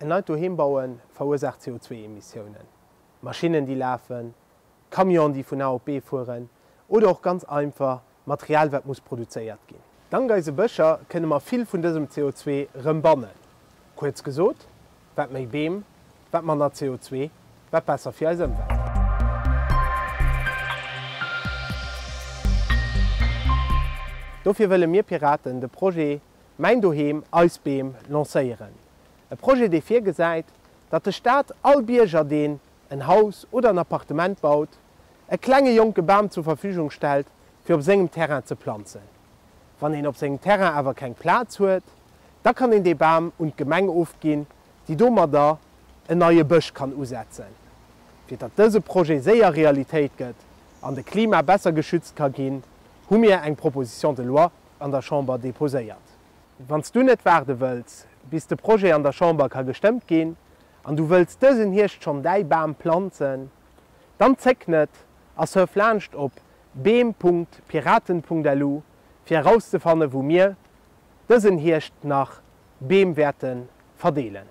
En neit Doheem bauen verursaacht CO2-Emissiounen. Maschinnen déi lafen, Camionen déi vun A op B fueren oder och ganz einfach Material wat muss produzéiert ginn. Dank eise Bëscher kënne mer vill vun dësem CO2 rëm bannen. Kuerz gesot, wat méi Beem, wat manner CO2, wat besser fir eis Ëmwelt. Dofir wëlle mir Piraten de Projet Mäin Doheem, eis Beem lancéieren. E Projet, dee virgesäit, datt de Staat all Bierger, deen en Haus oder en Appartement baut, e klenge jonke Bam zur Verfügung stellt, fir op sengem Terrain ze planzen. Wann een op sengem Terrain awer keng Plaz huet, da kann een dee Bam un d'Gemeng ofginn, déi domadder en neie Bësch kann usetzen. Fir datt dëse Projet séier Realitéit gëtt an de Klima besser geschützt ka ginn, hu mir eng Proposition de loi an der Chamber deposéiert. Wann s du net waarde wëlls, bis de Projet an der Chamber ka gestëmmt ginn, an du wëlls dësen Hierscht schonn däi Bam planzen, dann zéck net a surf laanscht op beem.piraten.lu fir erauszefanne wou mir dësen Hierscht nach Beem wäerte verdeelen.